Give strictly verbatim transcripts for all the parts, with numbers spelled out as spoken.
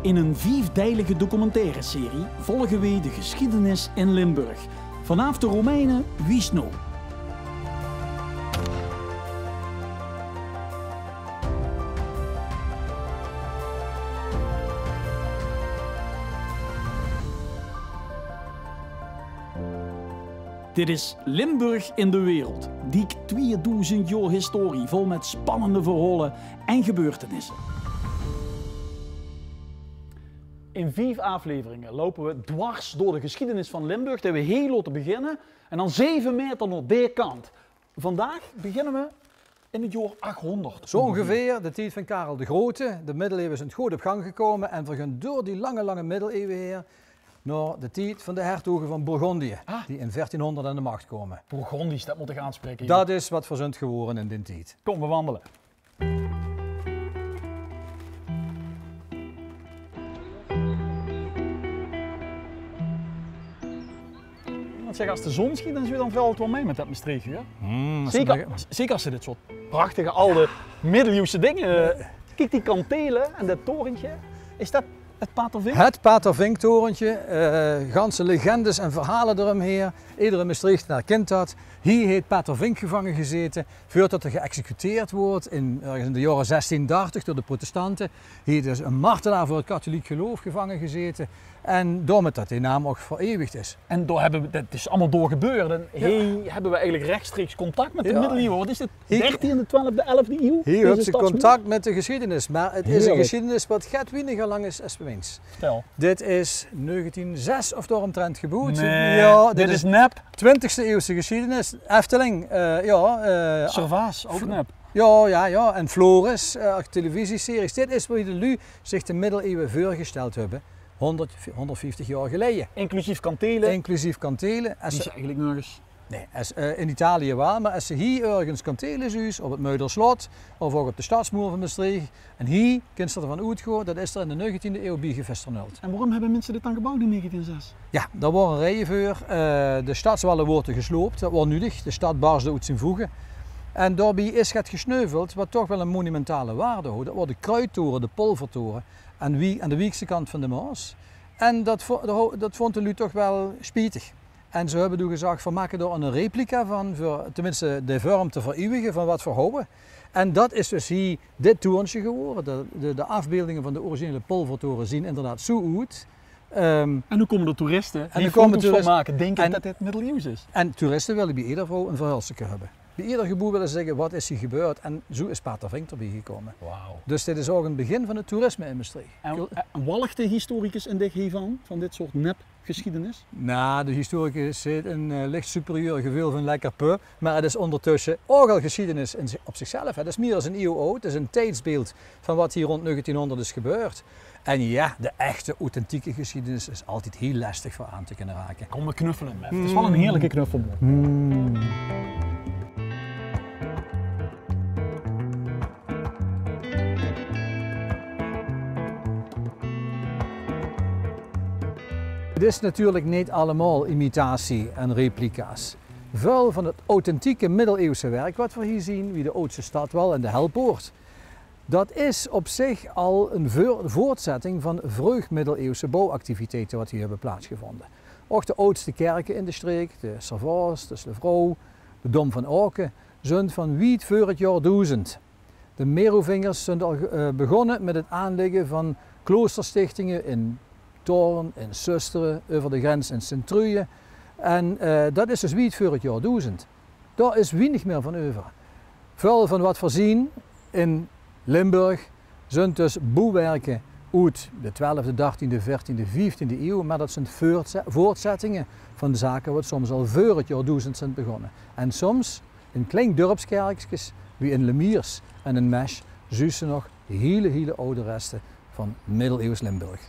In een viefdeilige documentaire-serie volgen we de geschiedenis in Limburg. Vanaf de Romeinen wies no. Dit is Limburg in de Wereld. Diek tweedoezend jaor historie, vol met spannende verhalen en gebeurtenissen. In vief afleveringe loupe we dwars door de geschiedenis van Limburg, die we hiej laote beginne, en dan zeve meter nao de kant. Vandaag beginne we in het jaor achthonderd. Zo ongeveer de tied van Karel de Grote. De middeleeuwe zien good op gang gekome en we gaon door die lange, lange middeleeuwe heer nao de tied van de hertoge van Bourgondië, die in veertienhonderd aan de macht kome. Bourgondiërs, det mót ich aanspraeke. Det is wat we zunt gewore in daen tied. Kom, we wandele. Want zeg, as de zon sjient, dan is 't dan vèlt 't waal mei mit det Mestreech, hè? Zeker, zeker as se dit soort prachtige, alde, middeleeuwse dinger. Kiek, die kantele en det torentje. Is det het Pater Vink? Het Pater Vink-torentje, eh, ganse legendes en verhale d'romheer. Edere Mestreechtenaer kint det. Hiej heet Pater Vink gevange gezete, veurtot 'r geëxecuteerd woort in, örges in de jaore zestien dartig door de protestante. Hiej is dus 'ne martelaar veur het katholiek geloof gevange gezete. En daomit det dae naam ouch vereeuwig is. En dao hebbe we, det is allemaol door gebeurd. En hiej hebbe we eigelik rechtstreeks contact mit de middeleeuwe. Wat is dit? Dertiende, twelfde, elfde eeuw? Hiej hebbe we contact mit de geschiedenis, maar het is 'n geschiedenis wat get weiniger lang is as we meins. Vertel. Dit is negentien zes of daoromtrent geboewd. Nae, dit is nep. Twintigste eeuwse geschiedenis. Efteling, eh, jao, eh, Servaas, ouch nep. Jao, jao, jao. En Floris, eh, televisieseries. Dit is wie de luuj zich de middeleeuwe veurgesteld höbbe. Honderd, honderdvieftig jaor geleje. Inclusief kantele. Inclusief kantele. Die is eigelik nörges. Nae, as, eh, in Italië waal, maar as se hiej örges kantele zuus, op het Muiderslot of ouch op de stadsmoer van Mestreech, en hiej kins se d'rvan oetgaon, det is d'r in de negentiende eeuw bie gevesternöld. En waorum hebbe minse dit dan gebouwd in negentien zes? Jao, dao waor 'n reje veur. Eh, de stadswalle woorte gesloop, det waor nudig. De stad barsde oet zien voege. En daobie is get gesneuveld wat toch waal 'n monumentale waarde haw. Det waor de Kruittore, de Polvertore, aan wie-, aan de Wiekse kant van de Maos. En det vo-, det ho-, det vónte de luuj toch waal spietig. En ze höbbe doe gezag, veer make dao 'n replica van, veur teminste de vörm te vereeuwige van wat veer hawwe. En det is dus hiej dit toerentje gewore. De, de, de aafbeeldinge van de originele Polvertore zien inderdaad zoe oet. Ehm, en noe kome d'r toeriste die foto's van make, dinke det dit middeleeuws is. En toeriste wille bie eder vrouw 'n verhelseke höbbe. Bie eder geboew wille ze zègke: wat is hiej gebeurd? En zoe is Pater Vink d'rbie gekome. Wauw. Dus dit is ouch 't begin van 't toerisme in Mestreech. En, en walg de historicus in dich hievan, van dit soort nep geschiedenis? Nou, de historicus heet 'n, eh, licht superieur geveul van lekker pö, maar 't is óngertösse ouch al geschiedenis in zi-, op zichzelf, hè. 't Is mier es 'n iew aud, 't is 'n tiedsbeeld van wat hiej rónd negentienhóngerd is gebeurd. En jao, de echte, authentieke geschiedenis is altied hiel lestig veur aan te kinne rake. Kom, we knuffele 'm effe. 't Is waal 'n heerlijke knuffelbom. 't Is natuurlik neet allemaol imitatie en replica's. Väöl van 't authentieke middeleeuwse werk wat v'r hie zeen, wie de aodste stadwal en de Helpoort, dat is op zich al 'n veur-, voortzetting van vreugmiddeleeuwse bouwactiviteite wat hie höbbe plaatsgevónde. Och de aodste kerke in de streek, de Servaos, de Slevrouw, de Dom van Aoke, zunt van wied veur 't jaor doezend. De Merovingers zunt al, eh, begónne mit 't aanligge van kloosterstichtinge in Thorn, in Susteren, euver de grens in Sint-Truijen. En, eh, dat is dus wied veur 't jaor doezend. Dao is wienig mier van euver. Väöl van wat v'r zeen in Limburg zunt dus boewwerke oet de twelfde, dertiende, veertiende, vieftiende iew, mer dat zunt veurtze-, voortzettinge van zake wat soms al veur 't jaor doezend zunt begónne. En soms in klein dörpskerkskes, wie in Lemiers en in Mesch, zuus se nog hiele, hiele aw reste van middeleeuws Limburg.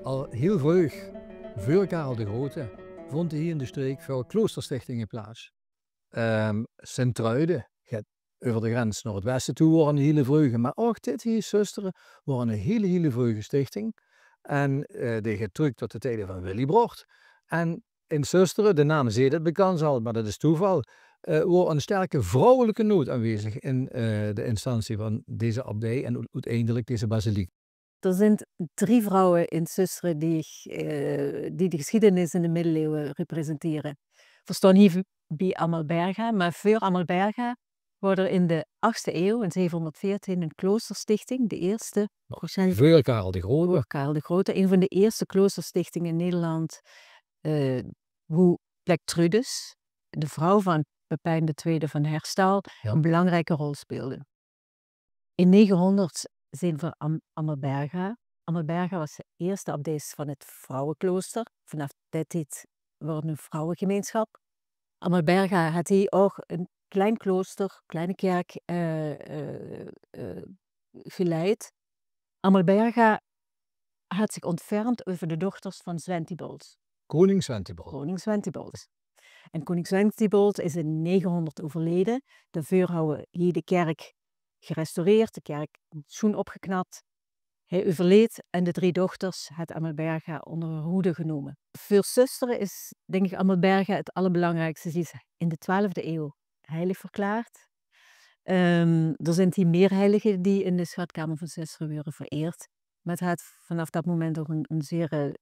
Al hiel vreug, veur Karel de Grote, vónte hie in de streek väöl kloosterstichtinge plaats. Ehm, Sint-Truiden, get euver de grens nao 't weste toe, waor 'n hiele vreuge. Mer ouch dit hie, Susteren, waor 'n hiele, hiele vreuge stichting. En, eh, die geit trök tot de tieje van Willibrord. En in Zöstere, de naam zeet 't bekans al, maar dat is toeval, eh, woor 'n sterke vrouwelijke noot aanwezig in, eh, de instantie van deze abdij en oet-, oeteindelik deze basiliek. D'r zint drie vrouwe in Zöstere die ich, eh, die de gesjiedenis in de middeleeuwe representere. Veer staon hie v-, bie Amelberga, maar veur Amelberga woor d'r in de achtste eeuw, in zevenhonderdveertien, 'n kloosterstichting, de eerste, nog veur Karel de Grote. Veur Karel de Grote, een van de eerste kloosterstichtingen in Nederland, eh, woe Plectrudis, de vrouw van Pepijn de Tweede van Herstal, ja, 'n belangrijke rol speelde. In negenhonderd zint v'r Am-, Amelberga. Amelberga was de eerste abdis van 't vrouweklooster. Vanaf dae tied woor 't 'n vrouwegemeenschap. Amelberga haet hie ouch 'n klein klooster, kleine kerk, eh, eh, eh, geleid. Amelberga haet zich ontfermd euver de dochters van Zwentibold. Koning Zwentibold. Koning Zwentibold. En koning Zwentibold is in negenhonderd euverleje. Daoveur hawwe hie de kerk gerestaureerd, de kerk sjoen opgeknapt. Hae euverleet en de drie dochters haet Amelberga ónger häör hoede genómme. Veur Zöstere is, dink ich, Amelberga 't allerbelangriekste. Zie is in de twelfde eeuw heilig verklaard. Ehm, d'r zint hie mier heilige die in de schatkamer van Zöstere weure vereerd. Maar 't haet vanaf dat moment ouch 'n, 'n zeer, eh,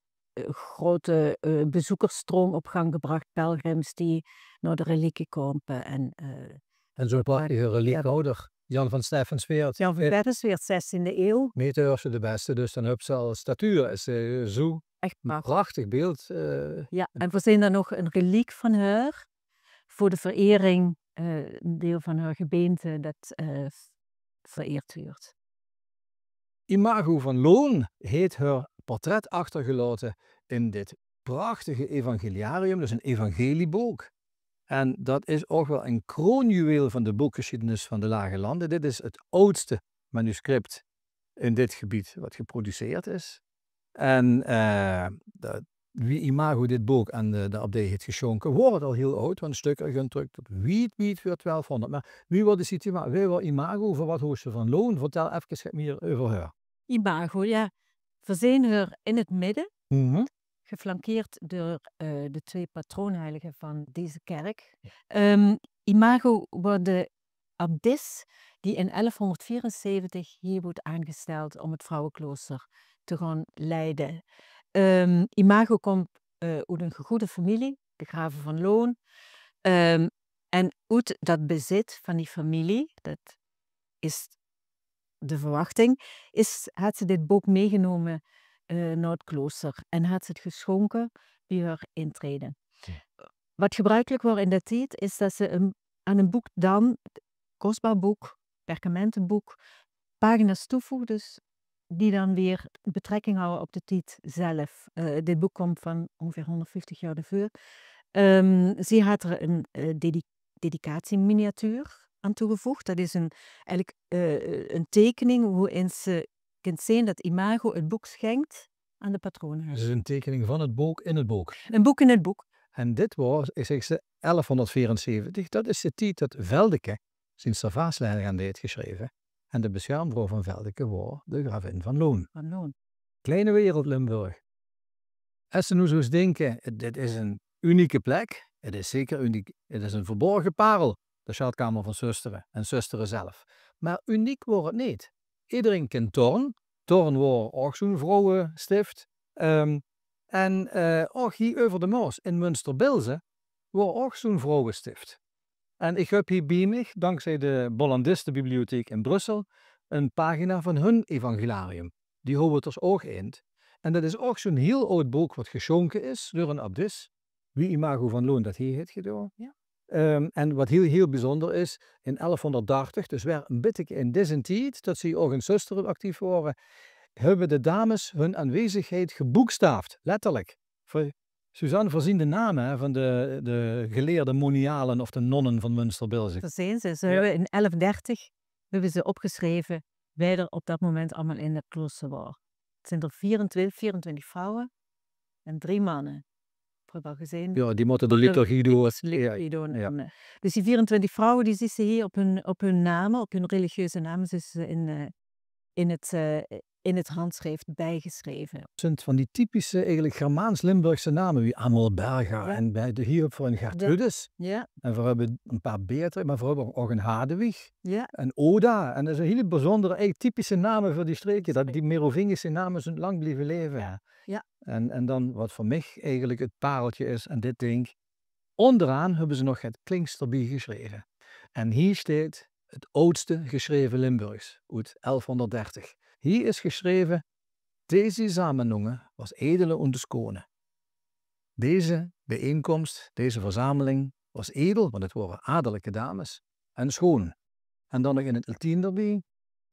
grote, eh, bezoekersstroom op gang gebrach. Pelgrims die nao de relieke kómme en, eh, en zo'n prachtige reliekhouder, Jan van Steffensweert. Jan van Steffensweert, zestiende eeuw. Meet d'r de bèste, dus dan höbs se al statuur. Is, eh, zo'n prachtig beeld, eh. Ja, en veer zeen d'r nog 'n reliek van häör veur de verering, eh, 'n deil van häör gebeente dat, eh, vereerd weurt. Imago van Loon heet häör portret achtergelaote in dit prachtige evangeliarium, dus 'n evangeliebook. En dat is ouch waal 'n kroonjuweel van de boekgesjiedenis van de Lage Lande. Dit is 't aadste manuscript in dit gebied wat geproduceerd is. En, eh, dat, wie Imago dit book aan de, de abdij heet gesjónke, woor 't al hiel aad, want stökker zint gedrök tot wied, wied veur twelfhóngerd. Maar wie woor de situatie, wie woor Imago, veur wat hoos ze van Loon? Vertèl efkes get mier euver häör. Imago, ja. Veer zeen häör in 't midde, geflankeerd door, eh, de twee patroonheilige van deze kerk. Ja. Ehm, Imago woor de abdis die in elfhóngerdveerenzeventig hie woort aangesteld óm 't vrouweklooster te gaon leie. Ehm, Imago kump, eh, oet 'n gegoede femilie, de grave van Loon. Ehm, en oet dat bezit van die femilie, dat is de verwachting, is, haet ze dit book meegenómme, eh, nao 't klooster en haet ze 't gesjónke bie häör intraeje. Hm. Wat gebruikelik woor in dae tied, is dat ze 'n, aan 'n book dan, kosbaar book, perkamentenbook, pagina's toevoegde, dus die dan weer betrekking hawwe op de tied zelf. Eh, dit book kump van óngeveer hóngerdvieftig jaor deveur. Ehm, zie haet d'r 'n, eh, dedi-, dedicatieminiatuur aan toegevoeg. Dat is 'n, eigelik, eh, 'n teikening woe-in se kint zeen dat Imago 't book sjinkt aan de patroonheilige. Dus 'n teikening van 't book in 't book. 'n Book in 't book. En dit woor, ich zègk ze, elfhóngerdveerenzeventig, dat is de tied dat Veldeke zien Servaaslegende heet gesjreve. En de besjermvrouw van Veldeke woor de gravin van Loon. Van Loon. Kleine wereld, Limburg. Es se noe zoe ins dinke, dit is 'n unieke plek. 't Is zeker uniek. 't Is 'n verborge parel, de sjatkamer van Zöstere en Zöstere zelf. Maar uniek woor 't neet. Ederein kint Thorn. Thorn woor ouch zoe'n vrouwestift. Ehm, en, eh, ouch hie euver de Maos in Munsterbilze woor ouch zoe'n vrouwestift. En ich höb hie bie mich, dankzij de Bollandistenbibliotheek in Brussel, 'n pagina van hun evangeliarium. Die hawwe v'r dus ouch in. En dat is ouch zoe'n hiel aad book wat gesjónke is door 'n abdis, wie Imago van Loon dat hie heet gedoon. Ja. Ehm, en wat hiel, hiel bezunjer is, in elfhóngerddartig, dus weer 'n bitteke in deze tied, dat zie ouch in Zöstere actief wore, höbbe de dames hun aanwezigheid geboekstaafd, letterlik. V'r, Suzanne, v'r zien de name, hè, van de, de geleerde moniale of de nonne van Munsterbilze. V'r zien ze. Ze höbbe in elf dertig höbbe ze opgesjreve wae d'r op dat moment allemaol in 't klooster woor. 't Zien d'r veerentwintig, veerentwintig vrouwe en drie manne. Höb ich al gezeen. Ja, die mótte de liturgie doon. Liturgie doon. Ja. En, eh, dus die veerentwintig vrouwe, die zuus se hie op hun, op hun name, op hun religieuze name, zuus se in, eh, in 't, eh, in 't handsjrif bijgeschreven. 't Zunt van die typische, eigelik Germaans-Limburgse name, wie Amelberga en bij de Hieropfer en Gertrudis. En veer höbbe 'n paar beter, maar veer höbbe ouch 'n Hadewig en Oda. En dat zeen hiel bezunjere, eigelik typische name veur die sjtreke. Dat, die Merovingische name zunt lang blieve leve. En, en dan wat veur mich eigelik 't pareltje is aan dit dink, óngeraan höbbe ze nog 't Klinksterbiej gesjreve. En hie sjteit 't aadste gesjreve Limburgs, oet elfhónderddertig. Hie is gesjreve: Desi Samenunge was edele und schone. Deze bijeenkomst, deze verzameling, was edel, want 't wore adellijke dames, en schoon. En dan nog in 't Latien d'rbie: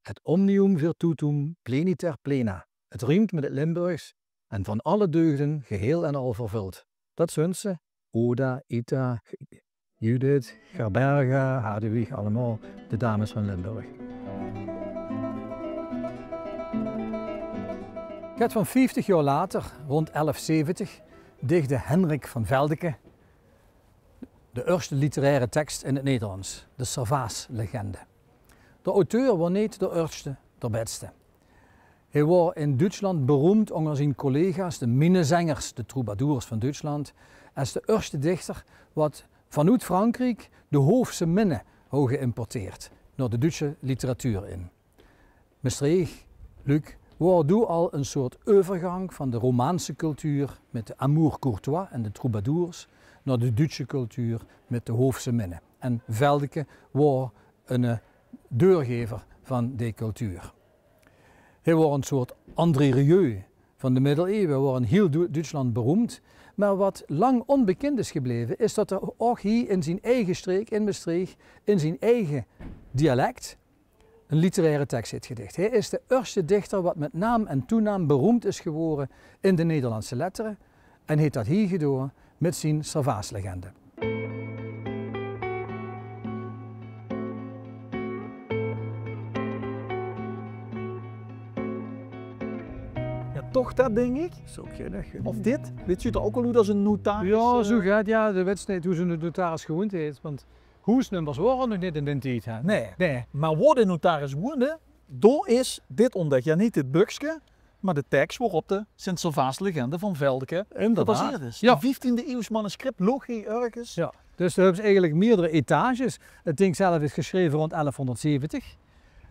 et omnium virtutum pleniter plena. 't Riemp mit 't Limburgs en van alle deugden geheel en al vervuld. Dat zunt ze: Oda, Ita, Judith, Gerberga, Hadewig, allemaol de dames van Limburg. Get van vieftig jaor later, rónd elf zeventig, dichde Hendrik van Veldeke de ierste literaire teks in 't Nederlands, de Servaaslegende. D'r auteur waor neet d'r ierste, d'r bèste. Hae waor in Duutsland beroemp ónger zien collega's, de minnezengers, de troubadours van Duutsland, es d'r ierste dichter wat vanoet Frankriek de hoofse minne haw geïmporteerd nao de Duutse literatuur in. Mestreech, Luuk, waor doe al 'n soort euvergank van de romaanse cultuur mit de amour courtois en de troubadours nao de Duutse cultuur mit de hoofse minne. En Veldeke waor 'ne, eh, deurgever van die cultuur. Hae waor 'n soort André Rieu van de middeliewe, waor in hiel Doe-, Duutsland beroemp. Maar wat lang ónbekind is gebleve, is dat 'r ouch hie in zien eige sjtreek, in Mestreech, in zien eige dialek, 'n literaire teks heet gedich. Hae is d'r ierste dichter wat mit naam en toenaam beroemp is gewore in de Nederlandse lettere en heet dat hie gedoon mit zien Servaaslegende. Jao, toch dat, dink ich. Of dit? Dit zuut d'r ouch al oet es 'ne notaris. Jao, zoe get, jao, de wèts neet wie zoe'n notaris gewoend heet, want hoesnummers waore nog neet in d'n tied, hè? Nae. Nae. Mer wo de notaris woonde, dao is dit óntdèk. Jao, neet dit bökske, mer de teks waorop de Sint-Servaaslegende van Veldeke gebaseerd is. Jao. Ein vieftiende-eeuws manuscript loog hie örges. Jao. Dus dao höbs se eigelik meerdere etages. 't Dink zelf is gesjreve rónd elfhónderdzeventig.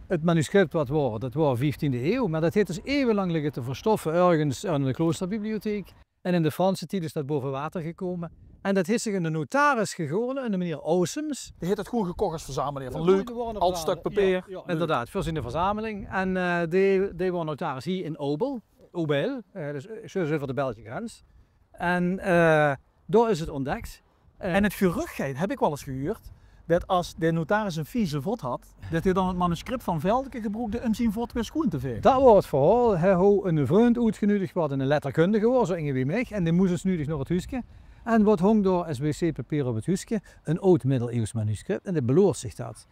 't Manuscript wat waor, dat waor vieftiende eeuw, mer dat heet dus eeuwelang ligke te verstoffe örges in de kloosterbibliotheek. En in de Franse tied is dat bove water gekómme. En dat heet zich 'ne notaris gegaeve, 'ne meneer Oosems. Dae heet dat gewoen gekoch es verzamelheer van leuk, ald stök papeer. Jao, jao, inderdaad, veur zien verzameling. En, eh, dae, dae waor notaris hie in Aubel, Aubel, eh, dus, eh, zjus euver de Belgische grens. En, eh, dao is 't óntdèk. Eh, en 't geruch geit, höb ich waal ins gehuurd, dat es de notaris 'ne vieze vot had, dat hae dan 't manuscript van Veldeke gebroekde óm zien vot weer sjoen te vaege. Dat waor 't verhaol. Hae haw 'ne vrundj oetgenudeg, wat 'ne letterkundige waor, zoe inge wie mich, en dae mós ins nudeg nao 't huuske. En wat hóng dao es wc-papeer op 't huuske? 'n Aod middelieeuws manuscript, en dae beloort zich dat.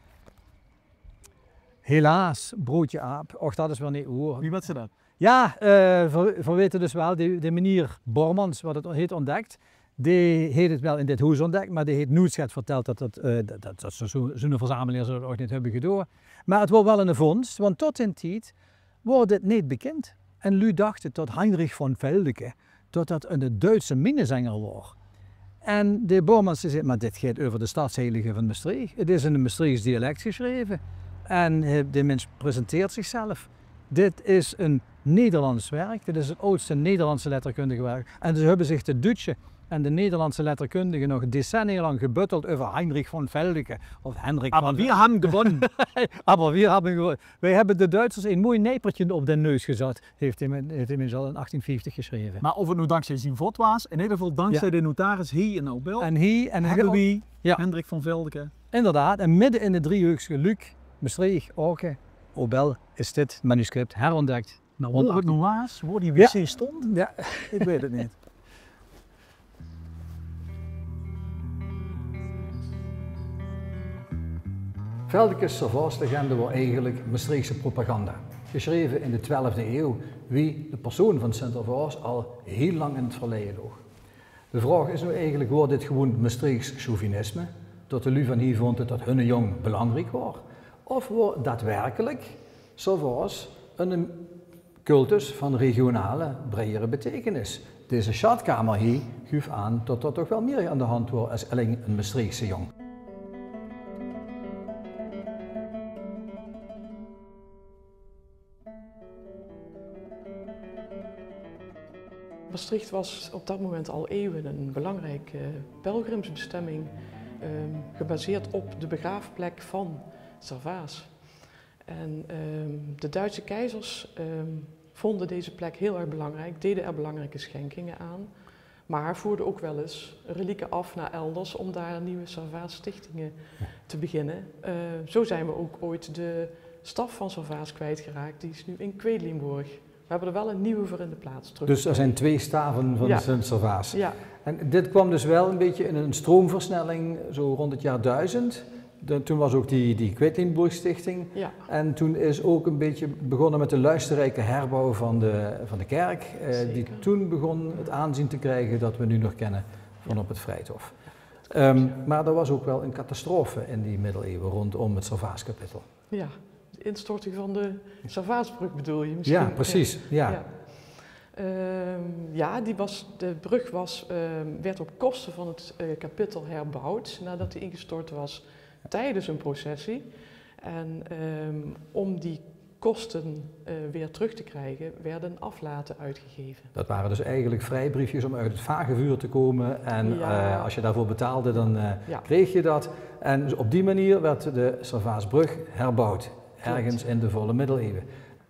Helaas, broodje aap, och, dat is weer neet woer. Wie wèts se dat? Jao, eh, veer, veer weite dus waal, de, de meneer Bormans, wat 't heet óntdèk, dae heet 't waal in dit hoes óntdèk, mer dae heet noets get vertèld dat, dat, eh, dat, dat, dat zoe, zoe'n verzamelheer zouw dat ouch neet höbbe gedaon. Mer 't waor waal 'ne vónds, want tot d'n tied waor dit neet bekind. En luuj dachte tot Heinrich von Veldeke, tot dat 'ne Duitse minnezenger waor. En de Bormans dae zaet: "Mer dit geit euver de stadsheilige van Mestreech. 't Is in 't Mestreechs dialek gesjreve." En, eh, de mins presenteert zichzelf. Dit is 'n Nederlands werk. Dit is 't aodste Nederlandse letterkundige werk. En ze höbbe zich, de Duutsje en de Nederlandse letterkundige, nog decennialang gebutteld euver Heinrich von Veldeke of Hendrik von Veldeke. Aber wir haben gewonnen. Aber wir haben gewonnen. Wij hebben de Duitsers een mooi nijpertje op de neus gezet, heet de mins, heet de mins al in achttien vieftig gesjreve. Mer of 't noe dankzij zien vot waas, in eder geval dankzij de notaris hie in Aubel. En hie en höbbe wie Hendrik von Veldeke. Inderdaad, en midde in 't driehoekske Luuk, Mestreech, Aoke, Aubel is dit manuscript heróntdèk. Mer wo 't noe waas, wo die wc stóng, ich weit 't neet. Veldeke's Servaaslegende waor eigelik Mestreechse propaganda, gesjreve in de twelfde eeuw, wie de persoon van Sintervaos al hiel lang in 't verleie loog. De vraog is noe eigelik: waor dit gewoen Mestreechs chauvinisme, tot de luuj van hie vónte tot hunne jóng belangriek waor? Of waor daadwerkelik Servaos 'ne Cultus van regionale, breiere betekenis. Deze sjatkamer hie guuf aan tot d'r toch wel mier aan de hand woor es elling 'ne Mestreechse jóng. Maastricht was op dat moment al eeuwen een belangrijke pelgrimsbestemming, ehm, gebaseerd op de begraafplek van Servaas. En, ehm, de Duitse keizers, ehm, vonden deze plek heel erg belangrijk, deden er belangrijke schenkingen aan, maar voerden ook wel eens relieken af naar elders om daar nieuwe Servaas-stichtingen te beginnen. Eh, zo zijn we ook ooit de staf van Servaas kwijtgeraakt, die is nu in Quedlinburg. We hebben er wel een nieuwe voor in de plaats terug. Dus er zijn twee staven van Sint-Servaas. Ja. En dit kwam dus wel een beetje in een stroomversnelling, zo rond het jaar duizend. De, toen was ook die, die Quedlinburg-stichting. Ja. En toen is ook een beetje begonnen met de luisterrijke herbouw van de, van de kerk, eh, die toen begon het aanzien te krijgen dat we nu nog kennen van op het Vrijthof. Ehm, maar er was ook wel een catastrofe in die middeleeuwen rondom het Servaaskapittel. Ja, de instorting van de Servaasbrug bedoel je misschien? Ja, precies, ja. Ja. Ehm, ja, die was, de brug was, ehm, werd op kosten van het, eh, kapittel herbouwd nadat die ingestort was tijdens een processie. En, ehm, om die kosten, eh, weer terug te krijgen, werden aflaten uitgegeven. Dat waren dus eigenlijk vrijbriefjes om uit het vagevuur te komen. En, eh, als je daarvoor betaalde, dan, eh, kreeg je dat. En op die manier werd de Servaasbrug herbouwd, ergens in de volle middeleeuwen.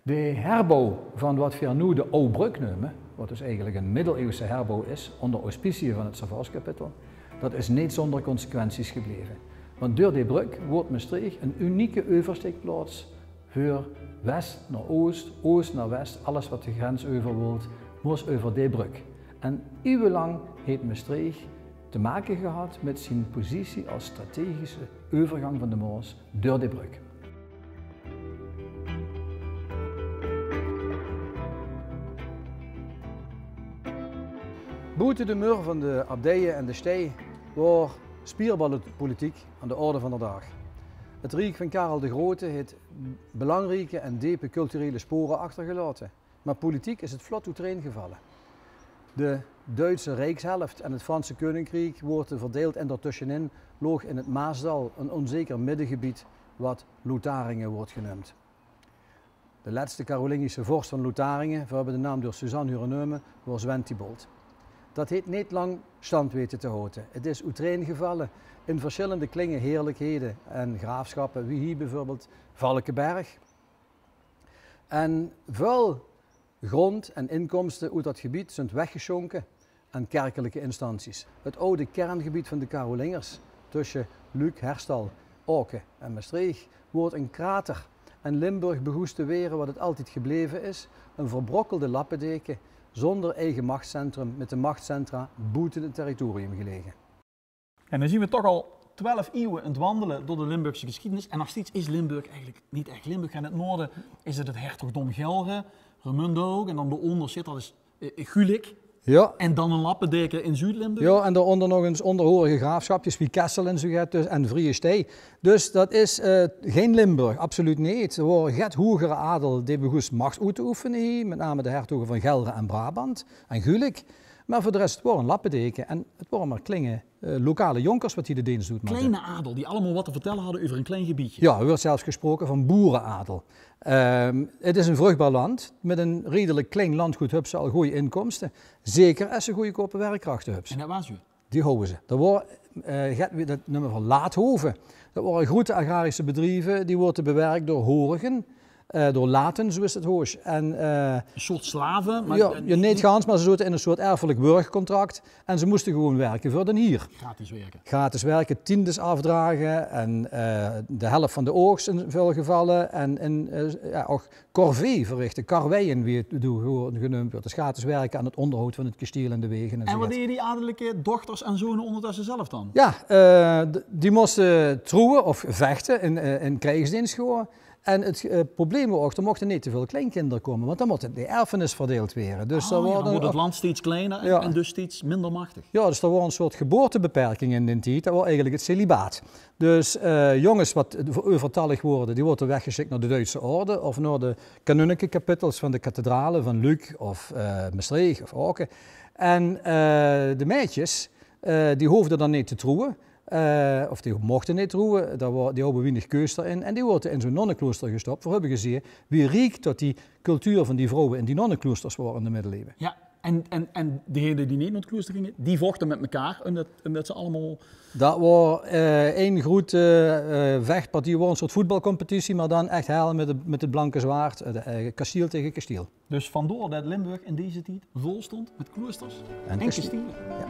De herbouw van wat veer noe de Aw Brök neume, wat dus eigenlijk een middeleeuwse herbouw is, onder auspiciën van het Servaaskapittel, dat is neet zonder consequenties gebleve. Want deur die brök woort Mestreech een unieke euversteekplaots veur west nao oost, oost nao west, alles wat de grens euver wolt, mós euver die brök. En ieuwelang heet Mestreech te make gehad met zien positie als strategische euvergang van de Maos deur die brök. Boete de mure van de abdije en de stei woor spierballenpolitiek aan de orde van d'r daag. Het riek van Karel de Grote heet belangrieke en depe culturele spore achtergelaote. Maar politiek is het vlot oeterein gevalle. De Duitse rijkshelft en het Franse keuninkriek woorte verdeild en daartussenin loog in het Maasdal een onzeker middengebied wat Lotharingen woort geneumd. De leste Karolingische vorst van Lotharingen, veer hebbe de naam door Suzanne hure neume, woor Zwentibold. Dat heet neet lang stand wete te houte. Het is oeterein gevalle in verschillende klinge heerlijkheden en graafschappen, wie hie bijvoorbeeld Valkeberg. En väöl grond en inkomste oet dat gebied zunt weggesjónke aan kerkelijke instanties. Het oude kerngebied van de Karolingers, tösje Luuk, Herstal, Aoke en Mestreech, woort een krater en Limburg begoes te were wat het altied gebleve is, een verbrokkelde lappedeke zonder eige machtscentrum, met de machtscentra boete het territorium gelege. En dan zien we toch al twelf ieuwe aan het wandele door de Limburgse geschiedenis. En nog steeds is Limburg eigenlijk niet echt Limburg. In het noorden is het het hertogdom Gelre, Remunde ook. En dan daaronder zit, dat is, eh, Gulik. Ja. En dan een lappendeken in Zuid-Limburg. Ja, en daaronder nog eens onderhorige graafschapjes wie Kessel en zo get, dus, en Vrieëstei. Dus dat is, eh, geen Limburg, absoluut niet. Er woor get hogere adel die begoes macht oet te oefene hie, met name de hertogen van Gelre en Brabant en Gulik. Maar voor de rest, het woor een lappendeke en het woor maar klinge eh, lokale jonkers wat hie de deens doot. Kleine adel, die allemaal wat te vertellen hadden over een klein gebiedje. Ja, er wordt zelfs gesproken van boerenadel. Ehm, het is een vruchtbaar land met een redelijk klein landgoed, höbs se al goeie inkomsten. Zeker es se goeiekope werkkrachten höbs. En dat was u? Die houwe ze. Dat woor, eh, get wie dat neume van Laathoven. Dat woren groete agrarische bedrieve, die woorte bewerkt door horigen. Eh, door laten, zo is het hoes. En, eh, een soort slaven, maar ja, neet gans, maar ze zote in een soort erfelijk wurgcontract. En ze moeste gewoon werken voor den hier. Gratis werken. Gratis werken, tiendes afdragen en, eh, de helft van de oogst in veel gevallen. En, en, eh, ja, ook corvée verrichten, karweien, wie het doe gewoon geneumd wordt. Dus gratis werken aan het onderhoud van het kestiel en de wegen en zo. En wat deden die adellijke dochters en zonen ondertussen zelf dan? Ja, eh, d-, die moesten trouwen of vechten in, eh, in krijgsdienst gewoon. En het eh, probleem waor ouch, d'r mochte neet te väöl kleinkinder kómme, want dan mós de erfenis verdeild waere. Dus dao waor dan, dan woort het land steeds kleiner en, ja, en dus steeds minder machtig. Ja, dus dao waor ein soort geboortebeperking in dien tied. Det waor eigelik het celibaat. Dus eh, jónges wat euvertallig woorte, die woorte weggesjik nao de Duitse orde of nao de kanunnikekapittels van de kathedrale van Luuk of eh, Mestreech of Aoke. En eh, de meidjes, eh, die hoofde dan neet te trouwe. Eh, of die mochte neet trouwe, dao wa-, die houwe wienig keus d'rin. En die woorte in zo'n nonnekloester gestop. Veer höbbe gezeen wie riek tot die cultuur van die vrouwe in die nonnekloesters waor in de middeliewe. Ja, en, en, en degene die neet nao het kloester ginge, die vochte mit mekaar, umdet, umdet ze allemaol... Det waor eh, ein groete eh, vechpartie, waor ein soort voetbalcompetitie, mer dan ech hel mit het, mit het blanke zwaard, eh, de, eh, kastiel tege kastiel. Dus vandoor det Limburg in deze tied vol stond mit kloesters en kastiele. En kastiele. Ja.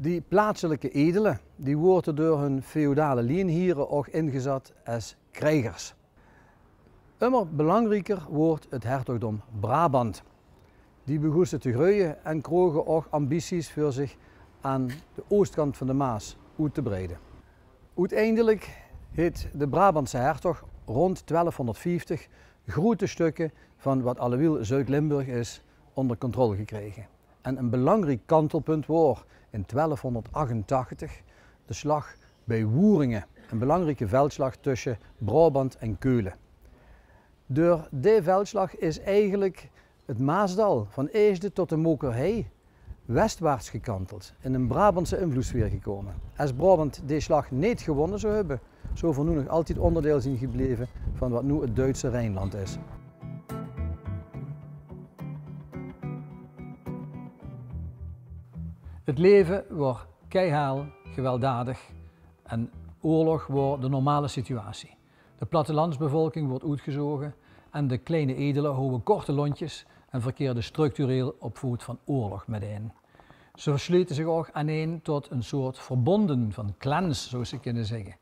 Die plaatselike edele, die woorte door hun feodale lienhiere ouch ingezat es kriegers. Ummer belangrieker woort het hertogdom Brabant. Die begoste te greuje en kroge ouch ambities veur zich aan de oostkant van de Maas oet te breide. Oeteindelik heet de Brabantse hertog rond twelfhonderdvieftig groete stökke van wat allewiel Zuid-Limburg is, ónger controle gekrege. En ein belangriek kantelpunt waor in twelfhonderdachentachtig de slag bie Woeringe, ein belangrieke veldslag tösse Braobant en Keule. Door dae veldslag is eigelik het Maasdal van Eesde tot de Mokerhei westwaarts gekanteld, in ein Brabantse invloedssfeer gekómme. Es Braobant dae slag neet gewónne zou höbbe, zou veer noe nog altied óngerdeil zeen gebleve van wat noe het Duitse Rijnland is. Het leve waor keihel, gewelddadig en oorlog waor de normale situatie. De plattelandsbevolking woort oetgezoge en de kleine edele houwe korte lontjes en verkeerde structureel op voot van oorlog mitein. Ze versleute zich ouch aaneen tot ein soort verbónj van clans, zou ze kinne zègke.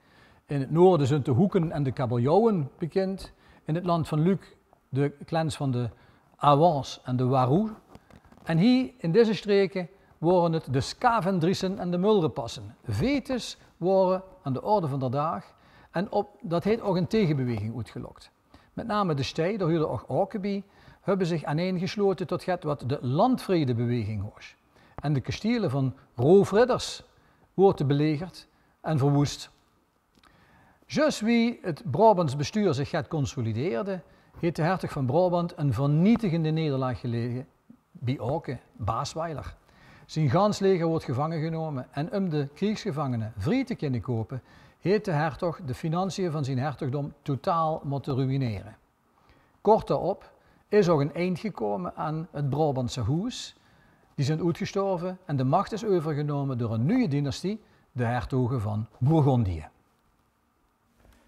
In het noorde zunt de Hoeken en de Kabeljauwen bekind. In het land van Luuk de clans van de Awans en de Waroux. En hie in deze streke wore het de Scavendriesen en de Mulrepassen. Vetes wore aan de orde van der daag en op, det heet ouch ein tegebeweging oetgelok. Mit name de Stei, dao huurde ouch Aoke bie, höbbe zich aaneen geslote tot get wat de Landvredebeweging hoos. En de kastiele van roofridders woorte belegerd en verwoes. Zjus wie het Braobants bestuur zich get consolideerde, heet de hertog van Braobant ein vernietigende nederlaag geleden bie Aoke, Baesweiler. Zien gans leger woort gevange genómme en um de kriegsgevangene vrie te kinne koupe, heet de hertog de financiën van zien hertogdom totaal mótte ruïnere. Kort daorop is ouch ein eind gekómme aan het Braobantse hoes. Die zunt oetgestorve en de mach is euvergenómme door ein nuje dynastie, de hertoge van Bourgondië.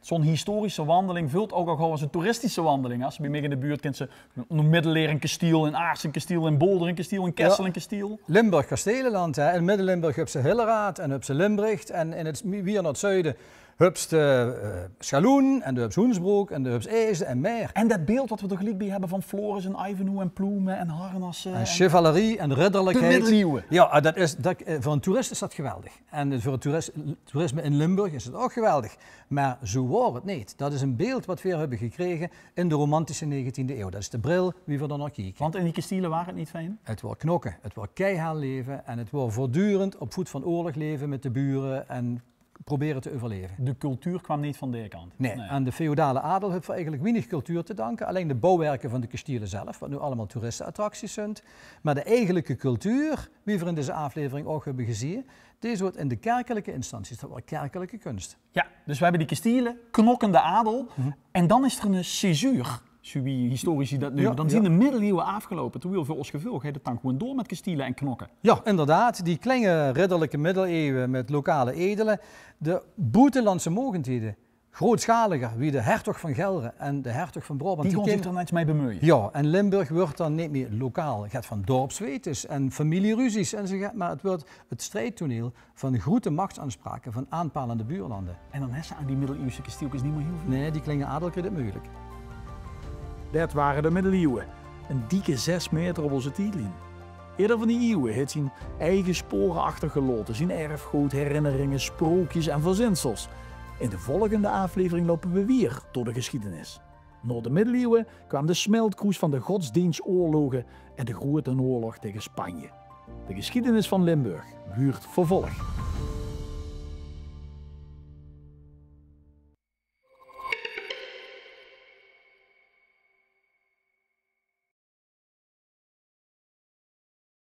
Zo'n historische wandeling veult ouch al gaw es ein toeristische wandeling. Es ze bie mich in de buurt kins ze nao Middeleer ein kastiel, in Aarts ein kastiel, in Boolder ein kastiel, in Kessel ein kastiel. Limburg kasteleland, hè. In Midde-Limburg höbs se Hilleraad en höbs se Limbricht. En in het, wiejer nao het zuide höbs se eh, Sjaloen en de höbs Hoensbrook en de höbs Eesde en Meer. En det beeld wat veer d'r geliek bie höbbe van Floris en Ivanhoe en ploeme en harnasse en chevalerie en ridderlikheid. De middeliewe. Ja, det is, det, eh, veur ein toerist is det geweldig. En veur het toeris-, toerisme in Limburg is het ouch geweldig. Mer zoe waor het neet. Det is ein beeld wat veer höbbe gekrege in de romantische negentiende eeuw. Det is de bril wie veer dao nao kieke. Want in die kastiele waor het neet fijn? Het waor knokke, het waor keihel leve en het waor veurtdurend op voet van oorlog leve mit de bure en probere te euverleve. De cultuur kwaam neet van dae kant? Nae, aan de feodale adel höbbe veer eigelik wienig cultuur te danke. Allein de bouwwerke van de kastiele zelf, wat noe allemaol toeristeattracties zunt. Mer de eigelike cultuur, wie veer in deze aaflevering ouch höbbe gezeen, die zoot in de kerkelike instanties, det waor kerkelike kuns. Ja, dus veer höbbe die kastiele, knokkende adel. En dan is d'r ein césuur, zoe wie historici det neume. Dan zien de middeliewe aafgeloupe, terwiel veur ós geveul geit het dan gewoen door mit kastiele en knokke. Ja, inderdaad. Die klenge ridderlike middeliewe mit lokale edele, de boetelandse mogendhede, grootschaliger, wie de hertog van Gelre en de hertog van Braobant. Die gaon zich d'r neet mei bemeuje. Ja, en Limburg wuurt dan neet mie lokaal. Get van dorpswetes en familieruzies en zoe get, mer het wuurt het striedtoneel van groete machsaansprake van aanpalende buurlande. En dan höbs se aan die middeleeuwse kastielkes neet mie hiel veul. Nae, die klenge adel krieg het meujelik. Det wore de middeliewe. Ein dikke zès maeter op ózze tiedlien. Eder van die ieuwe haet zien eige spore achtergelaote, zien erfgood, herinneringe, sprookjes en verzinsels. In de volgende aflevering loupe we wiejer door de gesjiedenis. Nao de middeleeuwe kwaam de smeltkroes van de godsdiensoorloge en de Groeate Oorlog taenge Spanje. De gesjiedenis van Limburg wuurt vervolg.